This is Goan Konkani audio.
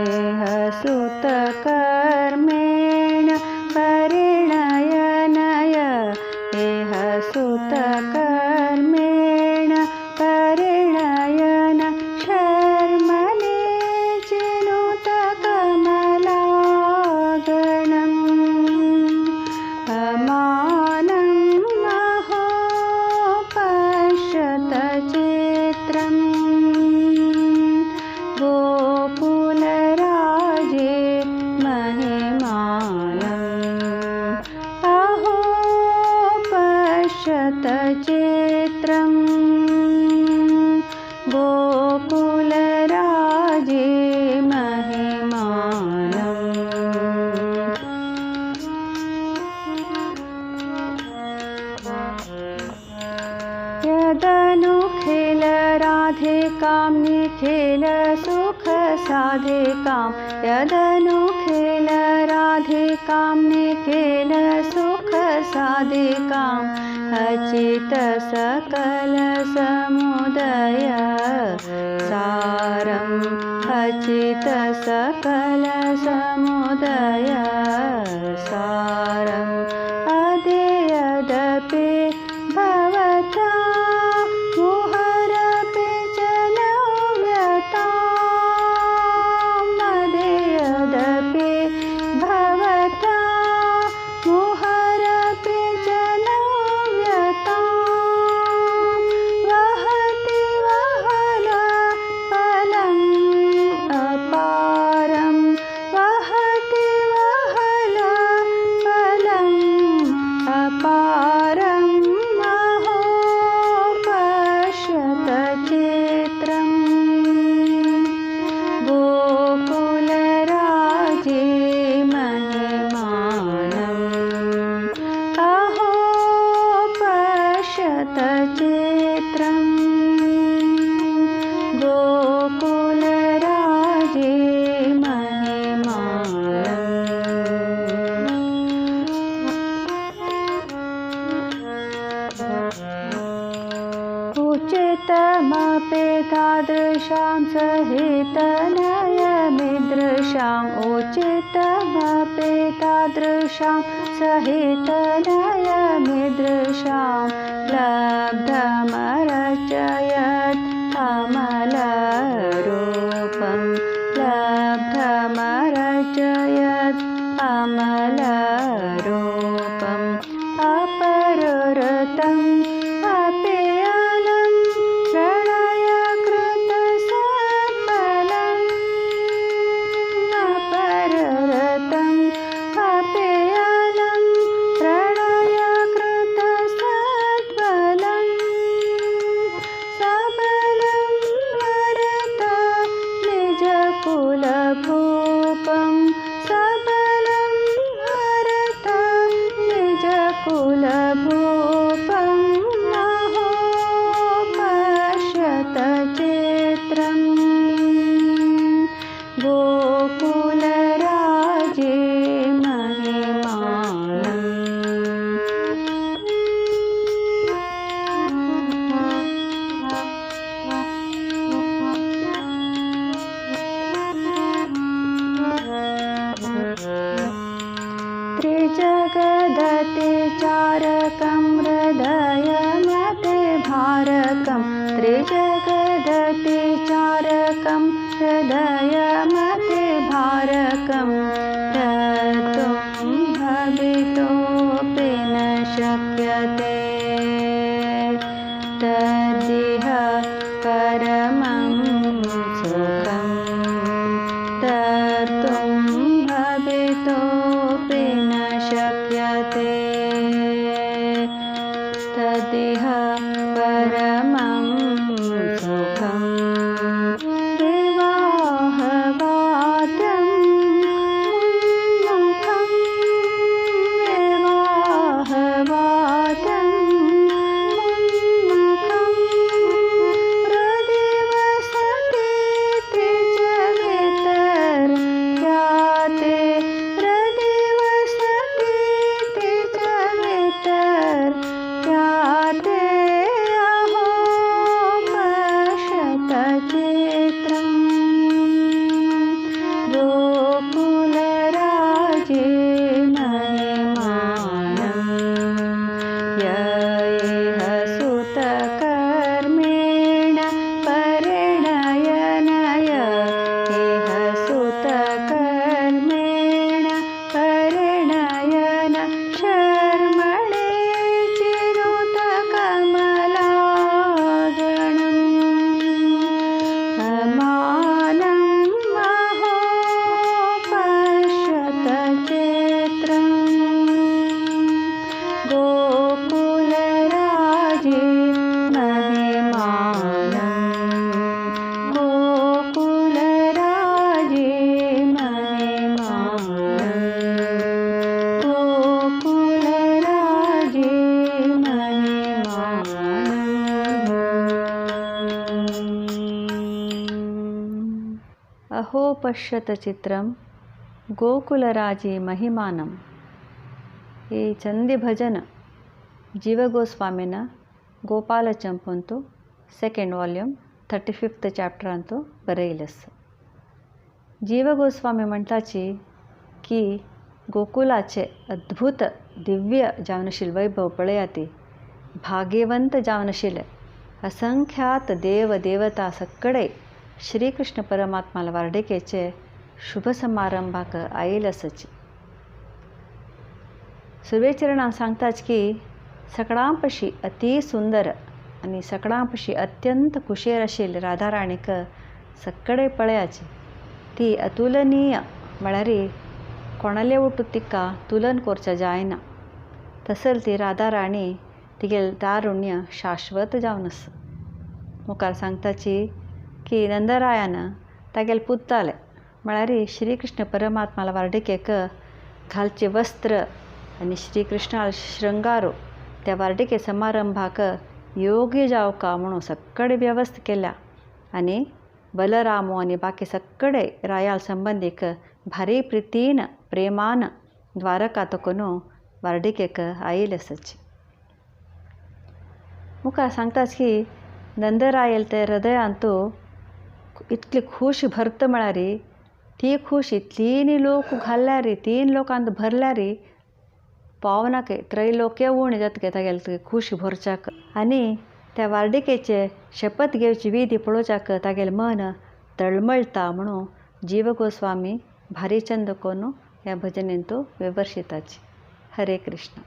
इह सुतकर्मेण परिणयनय इह सुतकर्मेण परिणयन शर्मणे चिनुत कमलागणम् अमानं अहो पश्यत चित्रम् गोकुलराजे महिमानम् अहो पश्यत चित्रम् गोकुलराजे महिमानम्। यदनुखिल राधिकां निखिल सुख साधिकां यदनुखिल राधिकां निखिल सुख साधिकां अचित सकल समुदय सारम् अचित सकल समुदय सारम् अदेयदपि भवता मुहरपि च नव्यताम् अदेयदपि भवता मुहरपि च नव्यताम् वहति वहल फलम् अपारं वहति वहल फलम् अपारम् अहो पश्यत चित्रम् गोकुलराजे महिमानम् अहो पश्यत चित्रम् गोकुलराजे महिमानम्। उचितमपि तादृशां सहितनयमीदृशाम् उचितमपि तादृशां सहितनयमीदृशां लब्धमरचयत् अमलरूपं लब्धमरचयत् अमलरूपम् अपररतम् अपि अलं प्रणयकृतसत्फलम् अपररतम् अपि अलं प्रणयकृतसत्फलम् सबलं वरत निजकुलभूपं सबलं हरत निजकुलभूपम् अहो पश्यत चित्रम् गोकुलराजे महिमानम्। त्रिजगदति चारकं हृदयमते भारकं त्रिजगदति चारकं हृदयमते भारकं अहो पश्यत चित्रं गोकुलराजी महिमानम. ಈ ಚಂದಿ ಭಜನ ಜೀವಗೋಸ್ವಾಮಿನ ಗೋಪಾಲ ಚಂಪಂತು ಸೆಕೆಂಡ್ ವಾಲ್ಯೂಮ್ 35th चॅप्टरांतु बरयलें. जीवगोस्वामी म्हणटाची की गोकुलाचे अद्भुत दिव्य जावनशील वैभव पळयाती, भाग्यवंत जावनशील असंख्यात देव देवता सकडे श्रीकृष्ण परमात्माला वार्डिकेचे शुभ समारंभाक आयल आसची. सुर्वेचरणान सांगताच की सकळांपशी अति सुंदर आनी सकळांपशी अत्यंत कुशेर आशिल्ले राधाराणीक सकडे पळयाची, ती अतुलनीय म्हळ्यार कोणाले वटून तिका तुलन करच्या जायना. तसल ती राधाराणी तिगेल तारुण्य शाश्वत जावन आसा. मुखार सांगताची की नंदरायान तागेले पुताले म्हळ्यार श्रीकृष्ण परमात्माला वार्डिकेक घालचे वस्त्र आनी श्रीकृष्णा शृंगारो त्या वार्डिके समारंभाक योग्य जावका म्हणून सगळे व्यवस्था केल्या आनी बलरामो आनी बाकी सगळे रायाल संबंदीक भारी प्रितीन प्रेमान द्वारका तकून वार्डिकेक आयिल्ले आसाची. मुखार सांगताच की नंदरायल ते हृदयांतू इतली खूश भरत म्हळ्यार ती खूश इतली लोक घाल्ल्यार तीन लोकांत भरल्यार पावनाके त्रैलोक्य उणें जातके तागेले खूश भरच्याक आनी त्या वार्डिकेचे शपथ घेवची विधी पळोवच्याक तागेलें मन तळमळटा म्हणून जीवगोस्वामी भारी चंद कोनु ह्या भजनेंतू विवर्शिताची. हरे कृष्ण.